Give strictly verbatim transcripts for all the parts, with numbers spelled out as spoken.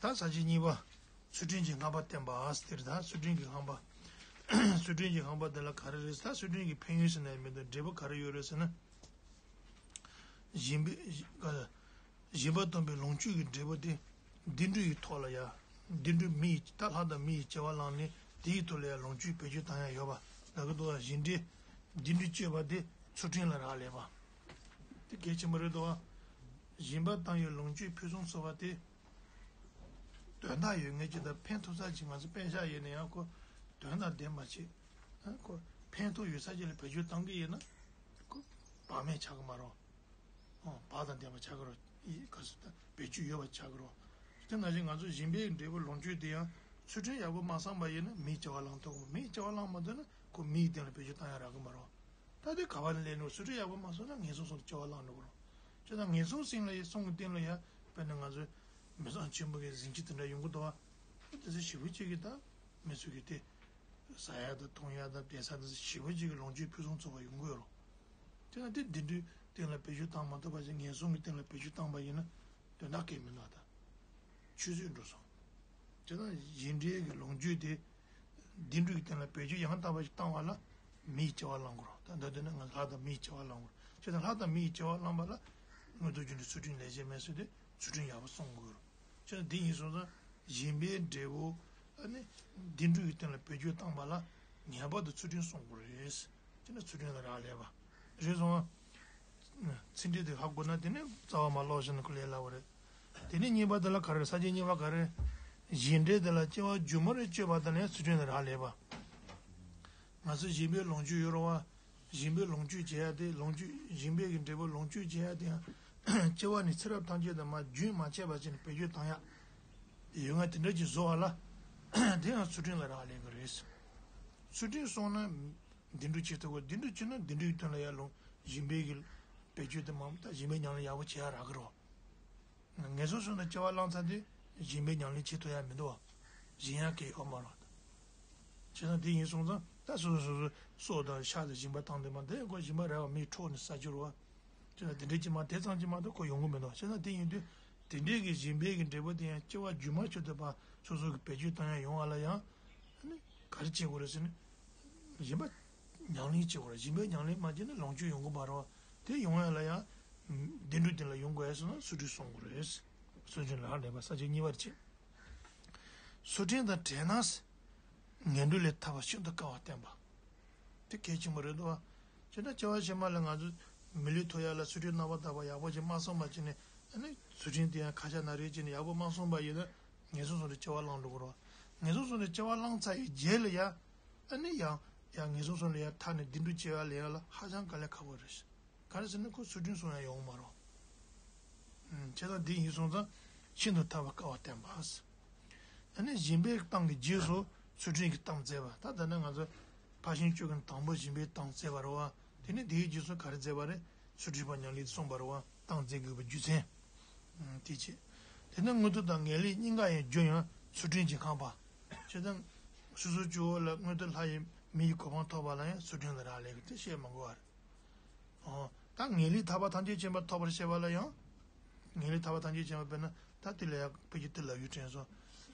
ད་ས་བཅད་གཉིས་པ། ཚུལ་ཁྲིམས་ཀྱི་ཁང་པ་བསྟན་པ་ཟེར། ད་ཚུལ་ཁྲིམས་ཀྱི་ཁང་པ། ཚུལ་ཁྲིམས་ཀྱི་ཁང་པ་དེ་ལ་ག་རེ་རེད་ཟེར། ད་ཚུལ་ཁྲིམས་ཀྱི་ཕན་ཡོན་ཟེར་ན་ཡང་མི་འདུག་འབྲས་བུ་ག་རེ་ཡོད་རེད་ཟེར་ན། སྦྱིན་པའི་སྦྱིན་པ་གཏོང་བའི་ལོངས་སྤྱོད་ཀྱི་འབྲས་བུ་དེ། བདེ་འགྲོ་ཡི་ཐོག་ལ་ཡ། བདེ་འགྲོ་མི་ཡི་ད་ལྷ་དང་མི་ཡི་སྐྱེ་བ་བླངས་ནས་དེ་ཡི་ཐོག་ལ་ཡ་ལོངས་སྤྱོད་བེད་སྤྱོད་བཏང་ཡ་ཡོད་པ། ད་གི་འདུག་བ། བཞིན་འབྲས་བདེ་འགྲོ་སྤྱོད་པ་དེ་ཚུལ་ཁྲིམས་ལ་རག་ལས་པ། དེ་གལ་ཆེན་པོ་རེད་འདུག་བ། སྦྱིན་པ་བཏང་ཡོད་ལོངས་སྤྱོད་ཕུན་སུམ་ཚོགས་པ་དེ། དོན་དག་ཡོད་མཁན་ཅིག་དང་ཕན་ཐོགས་ས་ཅིག་ང་ཚོ་པད་ཤག་ཡིན་ན་ཡང་ཁོ་དོན་དང་ལྡན་པ་ཅིག་ཁོ་ཕན་ཐོགས་ཡོད་ས་ཅིག་ལ་བེད་སྤྱོད་བཏང་གི་ཡིན་ན། ཁོ་བག་མེད་ཆགས་ཀྱི་མ་རེད། ཨོ། བག་དང་ལྡན་པ་ཆགས་ཀྱི་རེད། ཡི་ག་ཚོད་ད་བེད་སྤྱོད་ཡོད་པ་ཆགས་ཀྱི་རེད། དེ་ནང་བཞིན་ང་ཚོ་སྦྱིན་པའི་འབྲས་བུ་ལོངས་སྤྱོད་དེ་ཡང་ཚུལ་ཁྲིམས་ཡག་པོ་མ་བསྲུངས་པ་ཡིན་ན་མིའི་སྐྱེ་བ་བླངས་ཐུབ་ཀྱི་མེད། མིའི་སྐྱེ་བ་བླངས་མ་ཐུབ་ན་ཁོ་མིའི་སྟེང་ལ་བེད་སྤྱོད་བཏང་ཡ་རག་གི་མ་རེད། ད་དེ་ག་བ་ནས་སླེབས་ནོ། ཚུལ་ཁྲིམས་ཡག་པོ་མ་བསྲུངས་ན་ངན་སོང་གསུམ་དུ་སྐྱེ་བ་བླངས་འགྲོ་གི་རེད། བྱས་ཙང་ངན་སོང་གསུམ་ལ་ཡ་སོང་གི་སྟེང་ལ་ཡ་དཔེར་ན་ང་ཚོས་མི་བཟང་ཆེན་པོ་གི་གཟིམ་ཁྱིམ་དེ་འདྲ་ཡོང་གི་འདུག་བ། དེ་ཚོ་ཞེ་པོ་ཅིག་གིས་ད་མི་ཚོ་གིས་དེ་ཟ་ཡ་དང་འཐུང་ཡ་དང་བསྡད་ས་དེ་ཚོ་ཞེ་པོ་ཅིག་གིས་ལོངས་སྤྱོད་ཕུན་སུམ་ཚོགས་པ་ཡོང་གི་ཡོད་རེད། དེ་ན་དེ་བདེ་འགྲོའི་སྟེང་ལ་བེད་སྤྱོད་བཏང་མ་ཐུབ་པ་ཞིག་ངན་སོང་གི་སྟེང་ལ་བེད་སྤྱོད་བཏང་པ་ཡིན་ན་དོན་དག་གང་ཡང་མི་འདུག་ད་ཆུད་ཟོས་འགྲོ་སོང་། དེ་ན་བཞིན་འབྲས་ཀྱི་ལོངས་སྤྱོད་དེ་བདེ་འགྲོ་གི་སྟེང་ལ་བེད་སྤྱོད་ཡང་དག་པ་ཞིག་བཏང་བ་ལ་མིའི་སྐྱེ་བ་བླང་དགོས་རེད། ད་འདི་འདི་ནི་ང་ལྷ་དང་མིའི་སྐྱེ་བ་བླང་དགོས་རེད། བྱས་ཙང་ལྷ་དང་མིའི་སྐྱེ་བ་བླངས་པ་ལ་མངོན་མཐོ་རྒྱུ་འབྲས་ཚུལ་ཁྲིམས་ལེགས་བྱས་མེད་ཟེར་ཏེ་ཚུལ་ཁྲིམས་ཡག་པོ་བསྲུང་དགོས་རེད། བྱས་ཙང་འདི་ཡིན་སོང་ཙང་སྦྱིན་པའི་འབྲས་བུ་ཨ་ནི་བདེ་འགྲོ་གི་སྟེང་ལ་བེད་སྤྱོད་བཏང་པ་ལ་ངེས་པར་དུ་ཚུལ་ཁྲིམས་བསྲུང་དགོས་རེད། དེ་ནི་ཚུལ་ཁྲིམས་ལ་རག་ལས་པ། རེད་སོང་ཨ། ཚིག་འགྲེལ་དེ་ཧ་གོ་ན་དེ་ནི་རྩ་བ་མ་ཀློག་བཞིན་དུ་ཁོ་ལས་སླ་བོ་རེད། དེ་ནི་གཉིས་པ་དེ་ལ་ག་རེ། ས་བཅད་གཉིས་པ་ག་རེ། བཞིན་འབྲས་དེ་ལ་སྐྱེ་བ་མཇུག་མར་སྤྱོད་པ་དེ་ལ་ཡང་ཚུལ་ཁྲིམས་ལ་རག་ལས་པ། ང་ཚོ་སྦྱིན་པའི་ལོངས་སྤྱོད་ཡོད་རེད་བ། སྦྱིན་པའི་ལོངས་སྤྱོད་བྱེད་ཡ་དེ་ལོངས་སྤྱོད་སྦྱིན་པའི་གི་འབྲས་བུ་ལོངས་སྤྱོད་བྱེད་ཡ་དེ་ཡང་སྐྱེ་བ་ནས་ཚེ་རབས་ཐམས་ཅད་དུ་མར་རྒྱུན་མ་ཆད་པ་བྱས་ནས་བེད་སྤྱོད་བཏང་ཡ་ཡོད་ང་དེ་འདྲ་ཅིག་བཟོ་བ་ལ་དེ་ཡང་ཚུལ་ཁྲིམས་ལ་རག་ལས་གི་རེད། ཚུལ་ཁྲིམས་བསྲུངས་ན། བདེ་འགྲོ་སྐྱེ་ཐུབ་ཀྱི། བདེ་འགྲོ་སྐྱེ་ན་བདེ་འགྲོ་ཡི་དོན་ལ་ཡར་ལོངས་སྦྱིན་པའི་གི་བེད་སྤྱོད་དེ་མང་པོ་ད་སྦྱིན་པའི་ཉམས་ལེན་ཡག་པོ་བྱེད་ཡ་རག་གི་རེད། ངན་སོང་གསུམ་དུ་སྐྱེ་བ་བླངས་ཚར་དུས་སྦྱིན་པའི་ཉམས་ལེན་བྱེད་ཐུབ་ཡ་མི་འདུག་བ། སྦྱིན་ཡ་གལ་ཡོད་མ་རེད། བྱས་ཙང་དེ་ཡིན་སོང་ཙང་ད་སོ་སོ་སོ་སོ་སྲོག་དང་ཤ་དང་སྦྱིན་པ་བཏང་དུས་མ་དེ་ཁོ་སྦྱིན་པ་རེད་བ། མིའི་འཕྲོག་ནས་ཟ་རྒྱུ་རེད་བ། བྱས་ཙང་དེ་འདྲའི་ཅིག་མ་དེ་ཙམ་ཅིག་མ་གཏོགས་ཁོ་ཡོང་གི་མི་འདུག་བྱས་ཙང་དེ་ཡིན་དུས་དེ་འདྲའི་གི་སྦྱིན་པའི་གི་འབྲས་བུ་དེ་ཡང་སྐྱེ་བ་རྒྱུན་མ་ཆད་དུ་བ་སོ་སོ་གི་བེད་སྤྱོད་བཏང་ཡ་ཡོང་བ་ལ་ཡང་། ཨ་ནི་ག་རེ་བྱེད་དགོས་རེད་ཟེར་ན། སྦྱིན་པ་ཉམས་ལེན་བྱེད་དགོས་རེད། སྦྱིན་པའི་ཉམས་ལེན་མ་བྱས་ན་ལོངས་སྤྱོད་ཡོང་གི་མ་རེད་བ། དེ་ཡོང་ཡ་ལ་ཡང་། བདེ་འགྲོ་དེ་ལ་ཡོང་དགོས་ཡ་སོང་ན་ཚུལ་ཁྲིམས་བསྲུང་དགོས་རེད། ཚུལ་ཁྲིམས་ལ་ཧ་ལས་པ་ས་བཅད་གཉིས་པར་བྱེད། ཚུལ་ཁྲིམས་དང་བྲལ་ན། ངན་འགྲོ་ལས་ཐར་བ་ཤིན་ཏུ་དཀའ་བར་བསྟན་པ། དེ་གལ་ཆེན་པོ་རེད་འདུག་བ། བྱས་ན་སྐྱེ་བ་ཕྱི་མ་ལ་ང་ཚོ་མི་ལུས་ཐོབ་ཡ་ལ་ཚུལ་ཁྲིམས་རྣམ་པར་དག་པ་ཡག་པོ་ཅིག་མ་བསྲུངས་པ་ཅིག་ནས་ཨ་ནི་ཚུལ་ཁྲིམས་དེ་ཡང་ཁ་ཤ་ན་རེ་ཅིག་ནས་ཡག་པོ་མ་བསྲུངས་པ་ཡིན་ན་ངན་སོང་གསུམ་དུ་སྐྱེ་བ་བླངས་འགྲོ་གི་རེད་བ། ངན་སོང་གསུམ་དུ་སྐྱེ་བ་བླངས་ཚར་ཡི་རྗེས་ལ་ཡ་ཨ་ནི་ཡང་ཡང་ངན་སོང་གསུམ་ལ་ཡ་ཐར་ནས་བདེ་འགྲོ་སྐྱེ་བ་ལེན་ཡ་ལ་ཧ་ཅང་དཀའ་ལས་ཁག་པོ་རེད། ག་རེ་ཟེར་ན་ཁོ་ཚུལ་ཁྲིམས་བསྲུང་ཡ་ཡོང་མ་རེད། བྱས་ཙང་འདི་ཡིན་སོང་ཙང་ཤིན་ཏུ་ཐར་བ་དཀའ་བར་བསྟན་པ། ཨ་ནི་སྦྱིན་པའི་གཏམ་གྱི་རྗེས་སུ་ཚུལ་ཁྲིམས་ཀྱི་གཏམ་བསྩལ་བ། ད་ལྟ་ནི་ང་ཚོ་ཕར་ཕྱིན་བཅུ་གི་དང་པོ་སྦྱིན་པའི་གཏམ་བསྩལ་བ་རེད་བ། དེ་ནི་དེའི་རྗེས་སུ་ག་རེ་བསྩལ་བ་རེད། ཚུལ་ཁྲིམས་པ་ཉམས་ལེན་གསུངས་པ་རེད་བ། གཏམ་བསྩལ་དགོས་པའི་རྒྱུ་མཚན། དེ་བྱས། དེ་ནི་མངོན་མཐོ་དང་ངེས་ལེགས་གཉིས་ཀ་ཡི་རྒྱུ་ཡང་ཚུལ་ཁྲིམས་ཀྱིས་ཁེངས་པ། བྱས་ཙང་སོ་སོ་སྐྱེ་བོ་ལ་མངོན་མཐོ་ལྷ་ཡི་མི་ཡི་གོ་འཕང་ཐོབ་པ་ལ་ཡང་ཚུལ་ཁྲིམས་ལ་རག་ལས་ཀྱི་དེ་བཤད་མ་དགོས་པ་རེད། ཨོ། ད་ངེས་ལེགས་ཐར་པ་ཐམས་ཅད་མཁྱེན་པ་ཐོབ་པར་བྱེད་པ་ལ་ཡང་། ངེས་ལེགས་ཐར་པ་ཐམས་ཅད་མཁྱེན་པ་དཔེར་ན་ད་དེ་ལ་ཡང་དཔེ་ཀྱི་དེ་ལ་ཡུལ་དྲན་སོང་།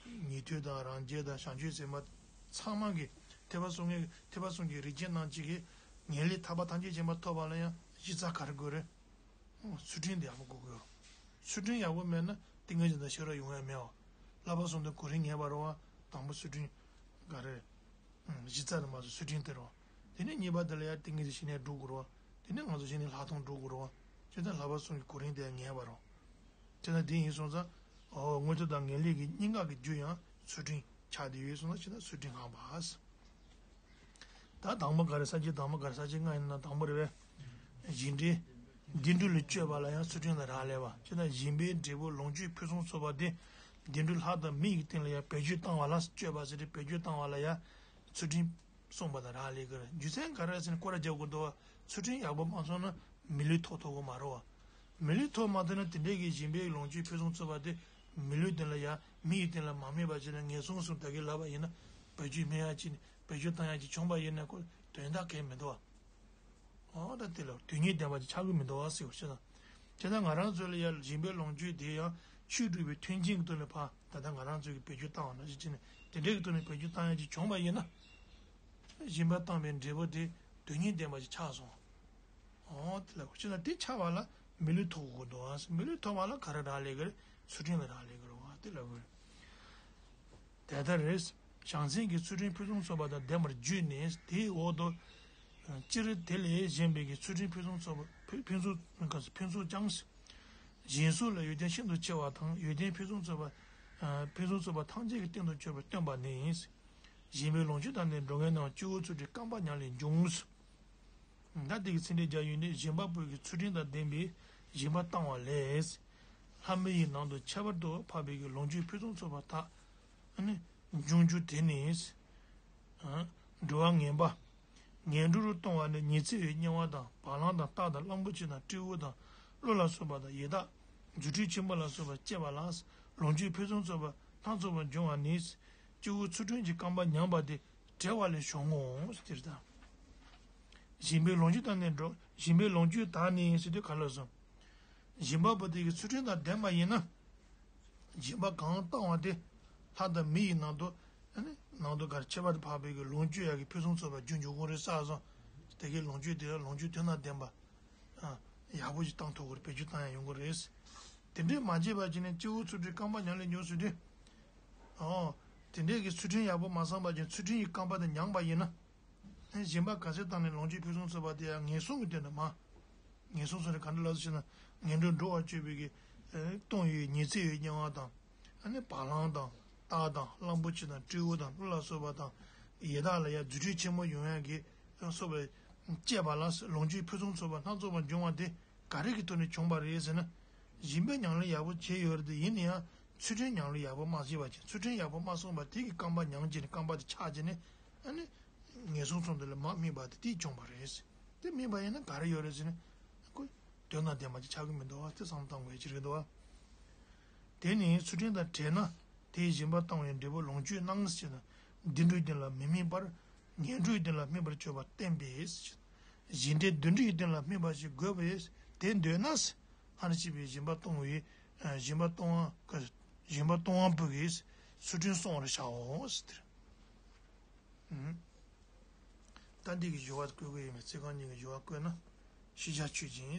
ཉན་ཐོས་དང་རང་རྒྱལ་དང་བྱང་ཆུབ་སེམས་དཔའ་ཚང་མ་གིས་ཐེག་པ་གསུམ་གྱི་ཐེག་པ་གསུམ་གྱི་རིགས་ཅན་རྣམས་ཀྱིས་ངེས་ལེགས་ཐར་པ་ཐམས་ཅད་མཁྱེན་པ་ཐོབ་པ་ལ་ཡང་གཞི་རྩ་ག་རེ་དགོས་རེད། ཨོ། ཚུལ་ཁྲིམས་དེ་ཡག་པོ་དགོས་ཀྱི་ཡོད། ཚུལ་ཁྲིམས་ཡག་པོ་མེད་ན་ཏིང་ངེ་འཛིན་དང་ཤེས་རབ་ཡོང་ཡ་མེད་པ། བསླབ་པ་གསུམ་དང་གོ་རིམ་ངེས་པ་རེད་བ། དང་པོ་ཚུལ་ཁྲིམས་ག་རེ་རེད། གཞི་རྩ་དུ་མ་སོང་ཚུལ་ཁྲིམས་དེ་རེད་བ། དེ་ནས་གཉིས་པ་དེ་ལ་ཡང་ཏིང་ངེ་འཛིན་ཞི་གནས་སྒྲུབ་དགོས་རེད་བ། དེ་ནས་ང་ཚོ་གཞི་ནས་ལྷག་མཐོང་སྒྲུབ་དགོས་རེད་བ། བྱས་ཙང་བསླབ་པ་གསུམ་གྱི་གོ་རིམ་དེ་ཡང་ངེས་པ་རེད། བྱས་ཙང་དེ་ཡིན་སོང་ཙང་། ཨོ། མངོན་མཐོ་དང་ངེས་ལེགས་ཀྱི་གཉིས་ཀ་གི་རྒྱུ་ཡང་ཚུལ་ཁྲིམས་ཆགས་བསྡད་ཡོད་སོང་ཙང་བྱས་ཙང་ཚུལ་ཁྲིམས་ཁེངས་པ། ད་དང་པོ་ག་རེ་ས་བཅད་དང་པོ་ག་རེ་ས་བཅད་ལྔ་ཡིན་ན་དང་པོ་རེད་པས། བཞིན་འབྲས། བདེ་འགྲོ་ལ་སྤྱོད་པ་ལ་ཡང་ཚུལ་ཁྲིམས་ལ་རག་ལས་པ། བྱས་ཙང་སྦྱིན་པའི་འབྲས་བུ་ལོངས་སྤྱོད་ཕུན་སུམ་ཚོགས་པ་དེ། བདེ་འགྲོ་ལྷ་དང་མི་ཡི་སྟེང་ལ་ཡང་བེད་སྤྱོད་བཏང་བ་ལ་སྤྱོད་པ་ཟེར་ཏེ་བེད་སྤྱོད་བཏང་བ་ལ་ཡང་ཚུལ་ཁྲིམས་བསྲུངས་པ་དང་རག་ལས་ཀྱི་རེད། རྒྱུ་མཚན་ག་རེ་ཟེར་ན་སྐོར་ར་རྒྱབ་དགོས་འདུག་བ། ཚུལ་ཁྲིམས་ཡག་པོ་མ་བསྲུངས་ན་མི་ལུས་ཐོབ་ཐུབ་ཀྱི་མ་རེད་བ། མི་ལུས་ཐོབ་མ་ཐུབ་ན་དེ་འདྲའི་གི་སྦྱིན་པའི་ལོངས་སྤྱོད་ཕུན་སུམ་ཚོགས་པ་དེ་མི་ལུས་དེ་ལ་ཡང་མི་ཡི་སྟེང་ལ་མ་སྨོས་པ་བྱས་ན་ངན་སོང་གསུམ་ད་གིན་ལབ་པ་ཡིན་ན་བེད་སྤྱོད་མེད་ཡ་ཅིག་བེད་སྤྱོད་བཏང་ཡ་ཅིག་བྱུང་པ་ཡིན་ན་ཁོ་དོན་དག་གང་ཡང་མི་འདུག་བ། ཨོ་ད་དེ་ལ་དོན་སྙིང་ལྡན་པ་ཅིག་ཆགས་ཀྱི་མི་འདུག་བ་ཟེར་བ་ཞིག་དང་། བྱས་ཙང་ང་རང་ཚོ་ལ་ཡ་སྦྱིན་པའི་ལོངས་སྤྱོད་དེ་ཡང་ ཆོས་སྒྲུབ་པའི་མཐུན་རྐྱེན་གྱི་ཐོག་ནས་ཕར་ད་ལྟ་ང་རང་ཚོ་གིས་བེད་སྤྱོད་བཏང་བ་ནང་བཞིན་བྱས་ནས་དེ་འདྲའི་གི་ཐོག་ནས་བེད་སྤྱོད་བཏང་ཡ་ཅིག་བྱུང་བ་ཡིན་ན། སྦྱིན་པ་བཏང་བའི་འབྲས་བུ་དེ་དོན་སྙིང་ལྡན་པ་ཞིག་ཆགས་སོང་། ཨོ་དེ་ལ་ཁོ་ཅི་ན་དེ་ཆགས་པ་ལ་མི་ལུས་ཐོབ་དགོས་འདུག་ཨ། མི་ལུས་ཐོབ་པ་ལ་ག་རེ་རག་ལས་ཀྱི་རེད། ཚུལ་ཁྲིམས་ལ་རག་ལས་ཀྱི་རེད་བ། དེ་ལ་དགོས་རེད། དེ་ལྟར་རེད། བྱང་སེམས་ཀྱི་ཚུལ་ཁྲིམས་ཕུན་སུམ་ཚོགས་པ་དང་ལྡན་པར་བརྒྱུད་ནས་དེའི་འོག་ཏུ། སྤྱིར་དེ་ལས་གཞན་པའི་གི་ཚུལ་ཁྲིམས་ཕུན་སུམ་ཚོགས་པ་ཕུན་ཕུན་སུམ་ཕུན་སུམ་ཀྱང་། སྦྱིན་སོགས་ལ་ཡོན་ཏན་ཤིན་ཏུ་ཆེ་བ་དང་ཡོན་ཏན་ཕུན་སུམ་ཚོགས་པ། ཕུན་སུམ་ཚོགས་པ་ཐམས་ཅད་ཀྱི་སྟེང་དུ་གྱུར་པར་སྟོན་པ་ནི། སྦྱིན་པའི་ལོངས་སྤྱོད་དང་ནི་འགྲོ་ལྔའི་སྣང་བ་སྤྱི་བོའི་ཚུལ་ཁྲིམས་རྐང་པ་ཉམས་ལས་འབྱུང་། ད་དེ་གི་ཚིག་འགྲེལ་རྒྱག་ཡུལ་ནི་སྦྱིན་པ་པོ་གི་ཚུལ་ཁྲིམས་དང་ལྡན་པའི་སྦྱིན་པ་བཏང་བ་ལས། ལྷ་མི་ཡི་ནང་དུ་ཁྱད་པར་དུ་འཕགས་པའི་གི་ལོངས་སྤྱོད་ཕུན་སུམ་ཚོགས་པ་དག་ནི་འབྱུང་རྒྱུ་དེ་ནི། འགྲོ་བ་ངན་པ། ངན་འགྲོ་རུ་གཏོང་བ་ནི་ཉི་ཚེ་བའི་དམྱལ་བ་དང་བ་ལང་དང་སྟག་དང་གླང་པོ་ཆེ་དང་སྤྲེའུ་དང་ཀླུ་ལ་སོགས་པ་དང་ཡི་དྭགས་རྫུ་འཕྲུལ་ཆེན་པོ་ལ་སོགས་པ་སྤྱད་པ་ལ་ལོངས་སྤྱོད་ཕུན་སུམ་ཚོགས་པ་སྣ་ཚོགས་པ་འབྱུང་བ་ནི། སྤྱི་བོའི་ཚུལ་ཁྲིམས་ཀྱི་རྐང་པ་ཉམས་པ་དེ་བྲལ་བ་ལས་བྱུང་ངོ་། ཟེར་དང་། སྦྱིན་པའི་ལོངས་སྤྱོད་དང་ནི་འགྲོ། སྦྱིན་པའི་ལོངས་སྤྱོད་དག་ནི་ཟེར་དུས་ག་ལ་སོང་། སྦྱིན་པ་པོ་དེ་གི་ཚུལ་ཁྲིམས་དང་ལྡན་པ་ཡིན་ན། སྦྱིན་པ་གང་བཏང་བ་དེ་ལྷ་དང་མི་ཡི་ནང་དུ། ནང་དུ་གར་ཁྱད་པར་དུ་འཕགས་པའི་གི་ལོངས་སྤྱོད་ཡག་གི་ཕུན་སུམ་ཚོགས་པ་རྒྱུ་འབྱུང་གི་རེད་བསམ་སོང་། དེ་གའི་ལོངས་སྤྱོད་དེ་ལ་ལོངས་སྤྱོད་དོན་དང་ལྡན་པ། ཡག་པོ་ཞིག་བཏང་ཐུབ་ཀྱི་རེད། བེད་སྤྱོད་བཏང་ཡག་ཡོང་གི་རེད། དེ་འདྲས་མ་བྱས་པ་བྱས་ནས་སྤྱི་བོའི་ཚུལ་ཁྲིམས་རྐང་པ་ཉམས་ལས་འབྱུང་ཟེར་དུས། ཨོ། དེ་འདྲས་ཀྱི་ཚུལ་ཁྲིམས་ཡག་པོ་མ་བསྲུངས་པ་བྱས་ཚུལ་ཁྲིམས་ཀྱི་རྐང་པ་དེ་ཉམས་པ་ཡིན་ན། སྦྱིན་པ་ག་ཚད་བཏང་ནས་ལོངས་སྤྱོད་ཕུན་སུམ་ཚོགས་པ་དེ་ཡང་ངན་སོང་གི་དོན་དུ་མ། ངན་སོང་སོང་ནས་ག་འདྲ་ལབ་ཟེར་ན་ངན་འགྲོར་འགྲོ་བར་སྤྱོད་པའི་གི། ལྟུང་བའི་ཉི་ཚེ་བའི་དམྱལ་བ་དང་། ཨ་ནི་བ་ལང་དང་སྟག་དང་གླང་པོ་ཆེ་དང་སྤྲེའུ་དང་ཀླུ་ལ་སོགས་པ་དང་། ཡི་དྭགས་ལ་ཡང་རྫུ་འཕྲུལ་ཆེན་པོ་ཡོང་ཡག་གི་སོགས་པའི་སྤྱད་པ་ལ་ལོངས་སྤྱོད་ཕུན་སུམ་ཚོགས་པ་སྣ་ཚོགས་པ་འབྱུང་བ་དེ་ག་རེ་གི་ཐོག་ནས་བྱུང་བ་རེད་ཟེར་ན། སྦྱིན་པའི་ཉམས་ལེན་ཡག་པོ་བྱས་ཡོད་རེད་དེ་ཡིན་ན་ཡང་ཚུལ་ཁྲིམས་ཉམས་ལེན་ཡག་པོ་མ་བྱས་པ་ཅིག་ཚུལ་ཁྲིམས་ཡག་པོ་མ་བསྲུངས་པ་དེ་གི་རྐང་པ་ཉམས་བྱས་ནས་རྐང་པ་དེ་ཆག་བྱས་ནས་ཨ་ནི། ངན་སོང་གསུམ་དེ་ལ་མ་སྨིན་པ་དེ་དེས་བྱུང་བ་རེད། དེ་སྨིན་པ་ཡིན་ན་ག་རེ་ཡོད་རེད་ཟེར་ན། ཁོ། དོན་དང་ལྡན་པ་ཅིག་ཆགས་ཀྱི་མི་འདུག་བ་དེ་བསམ་བློ་བཏང་དགོས་ཀྱི་རེད་འདུག་བ། དེ་ནི་ཚུལ་ཁྲིམས་དང་བྲལ་ན་དེའི་སྦྱིན་པ་བཏང་བའི་འབྲས་བུ་ལོངས་སྤྱོད་སྣང་ཞེ་ན། བདུད་འགྲོའི་དོན་ལ་མི་སྨིན་པར། ངན་འགྲོའི་དོན་ལ་སྨིན་པར་བྱེད་པ་བསྟན་པས། གཞན་འབྲེལ་བདུད་འགྲོའི་དོན་ལ་སྨིན་པ་ཞིག་དགོས་པས་དེ་འདོད་ན། ཨ་ནི་ཅི་བའི་སྦྱིན་པ་གཏོང་བའི། སྦྱིན་པ་གཏོང་བ། སྦྱིན་པ་གཏོང་བ་པོ་གིས་ཚུལ་ཁྲིམས་བསྲུང་བར་བྱའོ་ཟེར། ད་འདི་གི་སྦྱོར་བ་བཀོད་དགོས་ཡོད་མེད་ཚིག་རྐང་གཉིས་ཀྱི་སྦྱོར་བ་བཀོད་ན། ཤེས་བྱ་ཆོས་ཅན།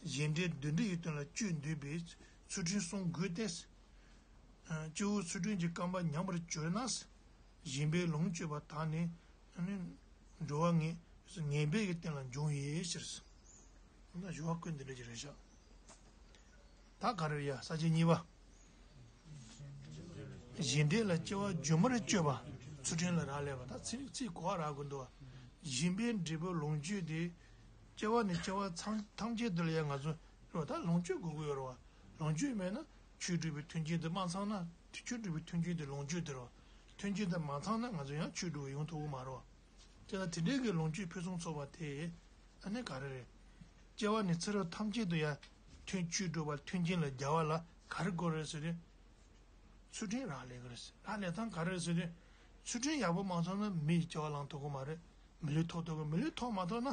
གཞན་འབྲེལ་བདུད་འགྲོའི་དོན་ལ་སྤྱོད་འདོད་པས་ཚུལ་ཁྲིམས་བསྲུང་དགོས་ཏེ། སྤྱི་བོའི་ཚུལ་ཁྲིམས་ཀྱི་རྐང་པ་ཉམས་པར་གྱུར་ན། སྦྱིན་པའི་ལོངས་སྤྱོད་པ་དག་ནི། འགྲོ་བ་ངན་ངན་པའི་གི་རྟེན་ལ་འབྱུང་བའི་ཕྱིར། སྦྱོར་བ་བཀོད་འདི་འདྲ་ཅིག་རེད་ཤག་ད་ག་རེ་ཡ་ས་བཅད་གཉིས་པ། གཞན་འབྲེལ་ལ་སྐྱེ་བ་རྒྱུན་མར་སྤྱོད་པ། ཚུལ་ཁྲིམས་ལ་རག་ལས་པ་ད་ཚིག་ཚིག་གོ་བ་རག་དགོས་འདུག་བ། སྦྱིན་པའི་འབྲས་བུ་ལོངས་སྤྱོད་དེ། སྐྱེ་བ་ནས་སྐྱེ་བ་ཚང་ཐམས་ཅད་དུ་ལ་ཡ་ང་ཚོ་རེད་བ་ད་ལོངས་སྤྱོད་དགོས་ཀྱི་ཡོད་རེད་བ། ལོངས་སྤྱོད་མེད་ན་ཆོས་སྒྲུབ་པའི་མཐུན་རྐྱེན་དེ་མ་ཚང་ན་ཆོས་སྒྲུབ་པའི་མཐུན་རྐྱེན་དེ་ལོངས་སྤྱོད་དེ་རེད་བ། མཐུན་རྐྱེན་དེ་མ་ཚང་ན་ང་ཚོ་ཡང་ཆོས་སྒྲུབ་པ་ཡོང་ཐུབ་ཀྱི་མ་རེད་བ། དེ་ལ་དེ་འདྲའི་གི་ལོངས་སྤྱོད་ཕུན་སུམ་ཚོགས་པ་དེ། ཨ་ནི་ག་རེ་རེད། སྐྱེ་བ་ནས་ཚེ་རབས་ཐམས་ཅད་དུ་ཡང་མཐུན་ཆོས་སྒྲུབ་པར་མཐུན་རྐྱེན་ལ་རྒྱལ་བ་ལ་ག་རེ་དགོས་རེད་ཟེར་ཏེ། ཚུལ་ཁྲིམས་རག་ལས་ཀྱི་རེད། རག་ལས་སྟངས་ག་རེ་རེད་ཟེར་ཏེ། ཚུལ་ཁྲིམས་ཡག་པོ་མ་ཚང་ན་མི་ཡི་སྐྱེ་བ་བླངས་ཐུབ་ཀྱི་མ་རེད། མི་ལུས་ཐོབ་ཐུབ་ཀྱི་མི་ལུས་ཐོབ་མ་ཐུབ་ན།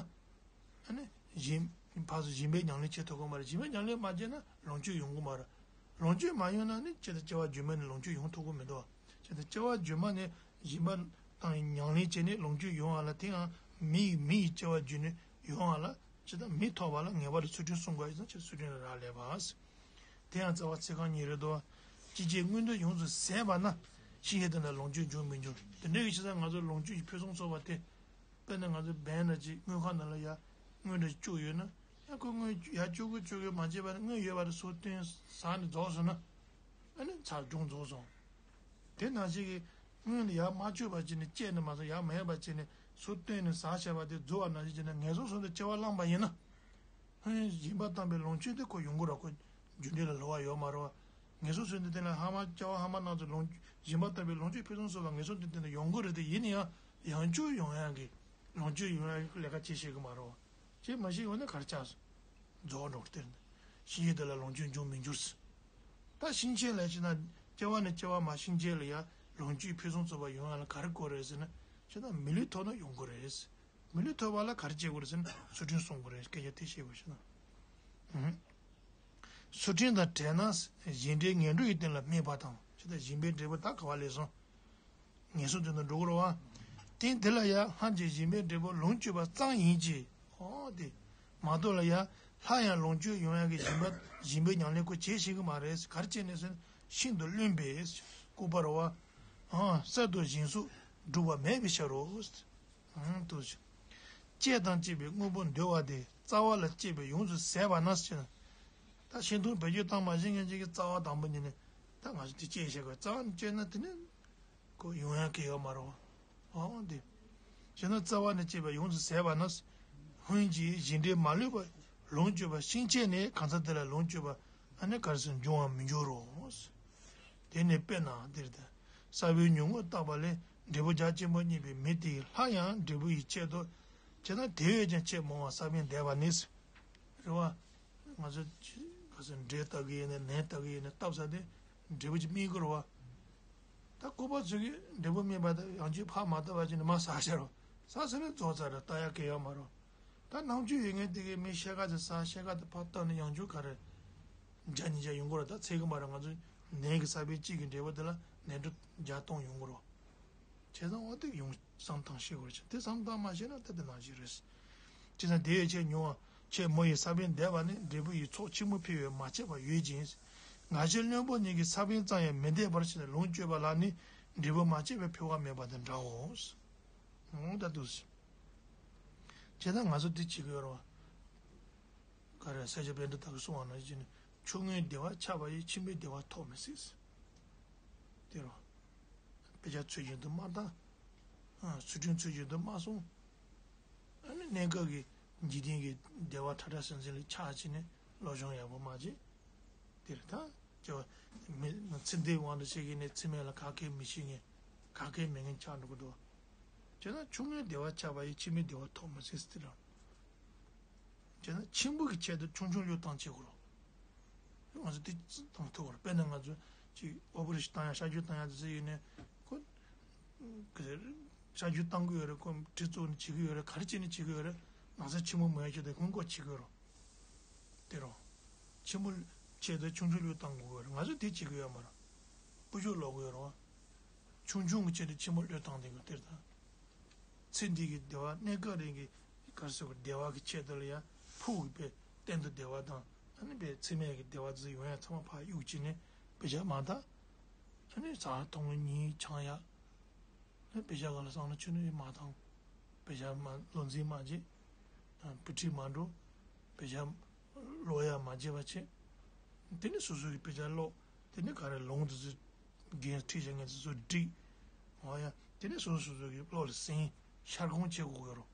ཨ་ནི། སྦྱིན། ཕར་ཚུར་སྦྱིན་པའི་ཉམས་ལེན་བྱེད་ཐུབ་ཀྱི་མ་རེད། སྦྱིན་པའི་ཉམས་ལེན་མ་བྱས་ན་ལོངས་སྤྱོད་ཡོང་གི་མ་རེད། ལོངས་སྤྱོད་མ་ཡོང་ན་ནི་ཅི་ལྟར་སྐྱེ་བ་རྒྱུན་མ་ནས་ལོངས་སྤྱོད་ཡོང་ཐུབ་ཀྱི་མི་འདུག་བ། ཅི་ལྟར་སྐྱེ་བ་རྒྱུན་མ་ནས་སྦྱིན་པ་དང་ཉམས་ལེན་བྱས་ནས་ལོངས་སྤྱོད་ཡོང་བ་ལ་དེའང་མི་ཡི་མི་ཡི་སྐྱེ་བ་རྒྱུན་ནས་ཡོང་བ་ལ་ཅི་ལྟར་མི་ཐོབ་པ་ལ་ངེས་པར་དུ་ཚུལ་ཁྲིམས་བསྲུང་དགོས་ཡིན་ཙང་ཅི་ཚུལ་ཁྲིམས་ལ་རག་ལས་པ། དེ་ཡང་རྩ་བ་ཚིག་རྐང་གཉིས་རེད་དོ། ཅི་བྱས་སྔོན་དུ་ཡོངས་སུ་ཟད་པ་ན་ཕྱིའི་དོན་ལ་ལོངས་སྤྱོད་འབྱུང་མི་འགྱུར། དེ་འདྲ་གི་ཕྱིར་ང་ཚོ་ལོངས་སྤྱོད་ཀྱི་ཕུན་སུམ་ཚོགས་པ་དེ། དཔེར་ན་ང་ཚོ་བན་ན་ཅིག་དངུལ་ཁང་ནང་ལ་ཡ་དངུལ་འདྲ་བཅུག་ཡོད་ན་ཡ་ཁོ་དངུལ་ཡ་བཅུག་གི་བཅུག་གི་མ་བྱས་པ་ནི་དངུལ་ཡོད་པ་རེད་ཟུར་བཏོན་ཟ་ནས་རྫོགས་སོང་ན་ཨ་ནི་ཚར་སྦྱོང་རྫོགས་སོང་། དེ་ནང་བཞིན་གྱི་དངུལ་ཡ་མ་བཅུག་པ་བྱས་ནས་བཅད་ནས་མ་སོང་ཡ་མ་ཡོད་པ་བྱས་ནས་ཟུར་བཏོན་ནས་ཟ་བྱས་པ་དེ་རྫོགས་པ་ནང་བཞིན་བྱས་ནས་ངལ་གསོ་སོང་དུ་སྐྱེ་བ་བླངས་པ་ཡིན་ན། ཧུན་སྦྱིན་པ་བཏང་པའི་ལོངས་སྤྱོད་དེ་ཁོ་ཡོང་གི་ར་ཁོ་རྒྱུ་འབྲས་ལ་སླུ་བ་ཡོད་མ་རེད་བ། ངལ་གསོ་སོང་དུ་དེ་ལ་ཧ་མ་སྐྱ་བ་ཧ་མ་ནང་དུ་ལོངས་སྦྱིན་པ་བཏང་པའི་ལོངས་སྤྱོད་ཕུན་སུམ་ཚོགས་པ་ངལ་གསོ་དུ་དེ་ལ་ཡོང་གི་རེད་དེ་ཡིན་ན་ཡང་ཡང་བསྐྱར་ཡོང་ཡག་གི་ལོངས་སྤྱོད་ཡོང་ཡག་གི་ལས་ཀ་བྱེད་ཤེས་གི་མ་རེད་བ། བྱེད་མ་ཤེས་ཡོང་ན་གར་ཆགས་སོང་། རྫོགས་འགྲོ་སྟེར་ནས་ཤིང་ཡོད་དེ་ལ་ལོངས་སྤྱོད་འབྱུང་མི་འགྱུར། ད་ཤིང་ཆེན་ལ་བྱས་ན་སྐྱེ་བ་ནས་སྐྱེ་བ་མ་ཤིང་ཆེན་ལ་ཡང་ལོངས་སྤྱོད་ཕུན་སུམ་ཚོགས་པ་ཡོང་ཡག་ལ་ག་རེ་དགོས་རེད་ཟེར་ན་བྱས་ན་མི་ལུས་ཐོབ་ན་ཡོང་གི་རེད། མི་ལུས་ཐོབ་པ་ལ་ག་རེ་བྱེད་དགོས་རེད་ཟེར་ན་ཚུལ་ཁྲིམས་སྲུང་དགོས་རེད། སྐད་ཆ་དེ་བཤད་དགོས་ཤེ་ན། ཚུལ་ཁྲིམས་དང་བྲལ་ན་བཞིན་བྲལ་ངན་འགྲོ་ཡི་རྟེན་ལ་སྨད་པ་དང་། ཇི་ལྟར་བཞིན་པའི་འབྲས་བུ་དག་ག་བ་ལས་སོང་། ངན་སོང་དོན་དུ་འགྲོ་གི་རེད་བ། རྟེན་དེ་ལ་ཡང་སྔར་གྱི་བཞིན་པའི་འབྲས་བུ་ལོངས་སྤྱོད་པ་ཙམ་ཡིན་གྱི། འོ་དེ་མ་གཏོགས་ལ་ཡང་སླར་ཡང་ལོངས་སྤྱོད་ཡོང་ཡག་གི་བཞིན་པ་བཞིན་པའི་ཉམས་ལེན་ཁོ་བྱེད་ཤེས་ཀྱི་མ་རེད། ག་རེ་བྱས་ནས་ཟེར་ན་ཤིན་ཏུ་བླུན་པས་ལྐུགས་པ་རེད་བ། གསར་དུ་བཞིན་སོགས་སྒྲུབ་པ་མེད་པའི་ཕྱིར་རོ། ཨང་དུ་ཞིག་བཅས་དང་བཅས་པའི་དངོས་པོ་འདོད་པ་དེ་རྩ་བ་ལ་བཅས་པས་ཡོངས་སུ་ཟད་པ་ན་ཟེར་ན། ད་ཤིང་སྡོང་བེད་སྤྱོད་བཏང་མ་ཤེས་མཁན་ཅིག་གིས་རྩ་བ་དང་པོ་ཉིད་ནས་ད་ང་ཚོ་དེ་བཅས་བྱེད་དགོས། རྩ་བ་ནས་བཅས་ན་དེ་ནི་ཁོ་ཡོང་ཡག་གི་ཡོད་མ་རེད། འོ་དེ་བྱས་ན་རྩ་བ་ནས་བཅས་པས་ཡོངས་སུ་ཟད་པ་ན། སྔོན་གྱི་བཞིན་བྲལ་མ་ལུས་པ་ལོངས་སྤྱོད་པ་ཤིང་ཆད་ནས་གང་ཟག་དེ་ལ་ལོངས་སྤྱོད་པ་ཨ་ནི་ག་རེ་ཟེར་འབྱུང་བར་མི་འགྱུར་རོ། དེ་ནི་དཔེར་ན་འདིར་ད་ས་བོན་ཉུང་ངུ་བཏགས་པ་ལས་འབྲས་བུ་རྒྱ་ཆེན་པོ་བརྙེས་པའི་མི་དེ་ཡིས་སླར་ཡང་འབྲས་བུ་ཡི་ཆེད་དུ་བྱས་ན། དེ་བས་ཀྱང་ཆེས་མང་བ་ས་བོན་འདེབས་པ་ནི། རེད་བ། ང་ཚོ་ག་ཚོད་འབྲས་བཏགས་ཀྱི་ཡིན་ནའི་ནས་བཏགས་ཀྱི་ཡིན་ནའི་བཏབ་ས་དེ་འབྲས་བུ་ཅིག་སྨིན་གྱི་རེད་བ། ད་ལྐུགས་པ་ཚོས་ཀྱིས་འབྲས་བུ་སྨིན་པ་དང་ཡང་ཆོས་ཕར་མ་བཏབ་པ་ཅིག་ནི་མ་ཟ་ཤ་རོ། ཟ་ཟ་ནས་རྫོགས་ཚར་རེད། བཏགས་ཡག་གི་ཡོད་མ་རེད། ད་ནང་ཆོས་ཡོད་མཁན་དེ་གིས་མི་ཤ་ཁ་དེ་ཟ། ཤ་ཁ་དེ་ཕར་བཏབ་ནས་ཡང་ཆོས་ག་རེ་བརྒྱ་ཉིས་བརྒྱ་ཡོང་གི་རེད། ད་ཚད་ཀྱི་མ་རེད། ང་ཚོ་ནས་ཀྱི་ས་བོན་གཅིག་གི་འབྲས་བུ་དེ་ལ་ནས་འབྲས་བརྒྱ་སྟོང་ཡོང་གི་རེད། བྱས་ཙང་འོ་དེ་ཡོང་བསམ་བཏང་ཤེས་དགོས་རེད། དེ་བསམ་བཏང་མ་ཤེས་ན་ད་དེ་ནང་བཞིན་རེད། བྱས་ཙང་དེ་ཡོད་ཆེས་ཉུང་བ་ཆེས་མོ་ཡི་ས་བོན་འདེབས་པ་ནི་འབྲས་བུ་ཡི་ཚོགས་ཕྱི་མོ་འཕེལ་བས་མ་ཆད་པ་ཡོད་ཅིང་། ང་བཞིན་བླུན་པོ་ཉིད་ཀྱིས་ས་བོན་ཙམ་ཡང་མི་འདེབས་པར་བྱས་ནས་ལོངས་སྤྱོད་པ་ལ་ནི་འབྲས་བུ་མ་ཆད་པའི་འཕེལ་བ་མེད་པ་དང་འདྲའོ། འོ་ད་དུ་བྱས་ཙང་ང་ཚོ་འདི་བྱེད་ཀྱི་ཡོད་རེད་བ། ག་རེ་སེར་སྐྱ་པཎྜི་ཏ་གིས་གསུངས་པ་ནང་བཞིན་ཆུ་སྔོན་བདེ་བ་ཆགས་པ་ཡིས། ཕྱི་མའི་བདེ་བ་ཐོབ་མི་སྲིད། དེ་རུ། དཔེ་ཆ་ཚུལ་བཞིན་དུ་མ་བལྟ། ཚུལ་ཁྲིམས་ཚུལ་བཞིན་དུ་མ་སྲུང་། ཨ་ནི་གནས་སྐབས་ཀྱི་འཇིག་རྟེན་གྱི་བདེ་བ་ཁྲ་ཁྲ་ཟིང་ཟིང་ལ་ཆགས་བྱས་ནས་སློབ་སྦྱོང་ཡག་པོ་མ་བྱེད། དེ་རེད་ད། ཅེས་པ་མི་ཚེ་འདིའི་དབང་དུ་བྱས་ཀྱི་ནས་ཚེ་སྨད་ལ་ག་གེ་མི་ཤེས་མཁན། ག་གེ་མེད་མཁན་ཆགས་འགྲོ་གི་འདུག་བྱས་ན་ཆུ་སྔོན་བདེ་བ་ཆགས་པ་ཡིས། ཕྱི་མའི་བདེ་བ་ཐོབ་མི་སྲིད་ཟེར་རོ། བྱས་ན་ཆེན་པོ་གི་ཆེད་དུ་ཆུང་ཆུང་བློས་བཏང་བྱེད་དགོས་རོ། ང་ཚོ་དེ་བཏང་ཐུབ་པ་རེད། དཔེར་ན་ང་ཚོ་ཅིག་ཨོ་པ་རེ་ཤན་བཏང་ཡ། གཤག་བཅོས་བཏང་ཡ་དེ་ཚོ་ཡིན་ནའི་ཁོ་ག་རེ་གཤག་བཅོས་བཏང་གི་ཡོད་རེད། ཁོ་གྲི་བཙུགས་ནས་བྱེད་ཀྱི་ཡོད་རེད། ག་རེ་བྱས་ནས་བྱེད་ཀྱི་ཡོད་རེད། ན་ཚ་ཆེན་པོ་མ་ཡོང་ཆེད་དུ་སྔོན་འགོག་བྱེད་ཀྱི་ཡོད་རོ། དེ་རོ། ཆེན་པོ་ཆེད་དུ་ཆུང་ཆུང་བློས་བཏང་དགོས་ཀྱི་ཡོད་རེད། ང་ཚོ་དེ་བྱེད་ཀྱི་ཡོད་མ་རེད། ཕུ་ཤུགས་ལོག་གི་ཡོད་རེད་བ། ཆུང་ཆུང་གི་ཆེད་དུ་ཆེན་པོ་བློས་བཏང་བསྡད་ཀྱི་དེར་ད། ཚེ་འདི་གི་བདེ་བ། གནས་སྐབས་རིང་གི་ག་རེ་ཟེར་དགོས། བདེ་བ་གི་ཆེད་དུ་ལ་ཡ་ཕུགས་ཀྱི་དཔེ་གཏན་དུ་བདེ་བ་དང་། ཨ་ནི་དཔེ་ཚེ་སྨད་ཀྱི་བདེ་བ་ཚོ་ཡོང་ཡ་ཚང་མ་ཕར་གཡུག་བྱས་ནས་དཔེ་ཆ་མ་བལྟ། ཨ་ནི་ཟ་འཐུང་གཉིད་ཆང་ཡག་དཔེ་ཆ་སྒང་ལ་བསམ་བློ་ཅི་ནས་མ་བཏང་། དཔེ་ཆ་མ་བློ་འཛིན་མ་བྱེད། བུ་ཁྲིད་མ་འགྲོ། དཔེ་ཆ་ཀློག་ཡག་མ་བྱེད་པ་བྱེད། དེ་ནས་སོ་སོ་གི་དཔེ་ཆ་ཀློག་དེ་ནས་ག་རེ་ལུང་དེ་ཚོ་འགན་འཁྲི་བྱེད་མཁན་དེ་ཚོ་སྒྲིག་འོ་ཡ། དེ་ནས་སོ་སོ་སོ་སོ་གི་བློ་ལ་ཟིན། ཤར་ཁུངས་བྱེད་དགོས་ཀྱི་རོ།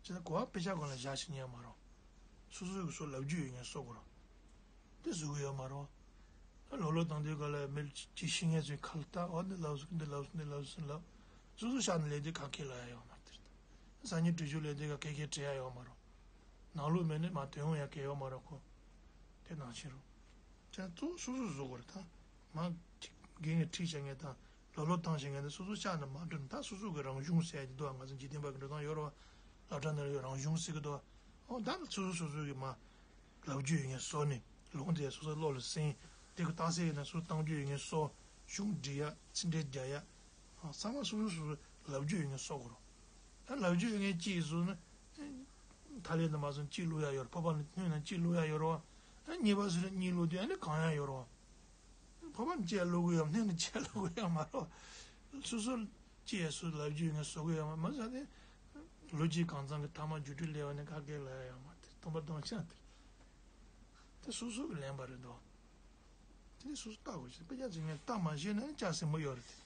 བྱས་ན་གོ་བ་དཔེ་ཆ་སྒང་ལ་བཞག་ཤེས་ཉན་མ་རོ། སོ་སོ་གི་སོ་ལབ་རྒྱུ་ཡོད་མཁན་བཟོ་དགོས་རོ། དེ་བཟོ་གི་ཡོད་མ་རེད། ལོ་ལོ་དང་དུས་ག་ལ་མི་ཅི་ཤེས་མཁན་ཚོས་ཁ་ལ་བཏགས། འོ་འདི་ལབ་སོང་། འདི་ལབ་སོང་། འདི་ལབ་སོང་ལབ། སོ་སོ་ཤག་ནས་ལས་དུས་ག་གེ་ལབ་ཡ་ཡོད་མ་རེད། དེ་ལྟ་སང་ཉིན་འགྲུལ་བཞུད་ལས་དུས་ག་གེ་གེ་དྲི་ཡ་ཡོད་མ་རེད། ནང་ལོགས་མེད་ནས་མ་དོན་ཡོང་ཡ་གེ་ཡོད་མ་རེད་ཁོ། དེ་ནང་བཞིན་རོ། དེ་གཙོ་བོ་སོ་སོ་བཟོ་དགོས་རེད་ད། མ་རྒན་གྱིས་ཁྲིད་བྱེད་མཁན་དང་ལོ་ལོ་བཏང་བྱེད་མཁན་དེ་སོ་སོ་ཤག་ནས་མ་འགྲོ་ན། ད་སོ་སོ་གི་རང་གཞུང་ཟེར་ཡ་དེ་འདུག་ཨ། ང་ཚོ་འཇིག་རྟེན་པ་གི་འགྲོ་སྟངས་ཡོད་རེད་བ། སློབ་གྲྭ་ནང་ལ་ཡོད་རང་གཞུང་ཟེར་གི་འདུག་ཨ། འོ་ད་ནི་སོ་སོ་སོ་སོ་གི་མ་ལབ་རྒྱུ་ཡོད་མཁན་བཟོ་ནས། ལུང་དེ་སོ་སོ་བློ་ལ་ཟིན། དེ་གི་རྟགས་གསལ་ཡིན་ན་སོ་སོ་བཏང་རྒྱུ་ཡོད་མཁན་བཟོ། གཞུང་འབྲི་ཡ། ཕྱི་འབྲེལ་རྒྱག་ཡ། ཚང་མ་སོ་སོ་སོ་སོ་ལབ་རྒྱུ་ཡོད་མཁན་བཟོ་དགོས་རེད། ད་ལབ་རྒྱུ་ཡོད་མཁན་གཅིག་བཟོས་ན། ཐ་ལེ་ནས་མ་སོང་གཅིག་བླུག་ཡ་ཡོད་རེད། ཕོར་པ་ནས་སྣོད་ནས་གཅིག་བླུག་ཡ་ཡོད་རེད་བ། གཉིས་པ་ཟེར་ན་གཉིས་བླུག་དུས་ཨ་ནི་གང་ཡ་ཡོད་རེད་བ། ཕོར་པ་ནས་གཅིག་ཡ་བླུག་གི་ཡོད། སྣོད་ནས་གཅིག་ཡ་བླུག་གི་ཡོད་མ་རེད་བ། སོ་སོ་གཅིག་ཡ་སོ་ལབ་རྒྱུ་ཡོད་མཁན་བཟོ་གི་ཡོད་མ་མ་ཟ་དེ། ལོ་གཅིག་གང་ཚང་གི་ཐ་མག་རྒྱུ་འབྲས་སླེབས་པ་ནས་ག་གེ་ལབ་ཡ་ཡོད་མ་རེད། སྟོང་པ་སྟོང་ཆ་དེ། དེ་སོ་སོ་གི་ལན་པ་རེད་དོ། དེ་ནས་སོ་སོ་བལྟ་དགོས་ཤིང་། དཔེ་ཆ་ཚིག་ངན་བལྟ་མ་ཤེས་ན་ནི་ལྕགས་སྲིན་མོ་ཡོད་རེད་དེ།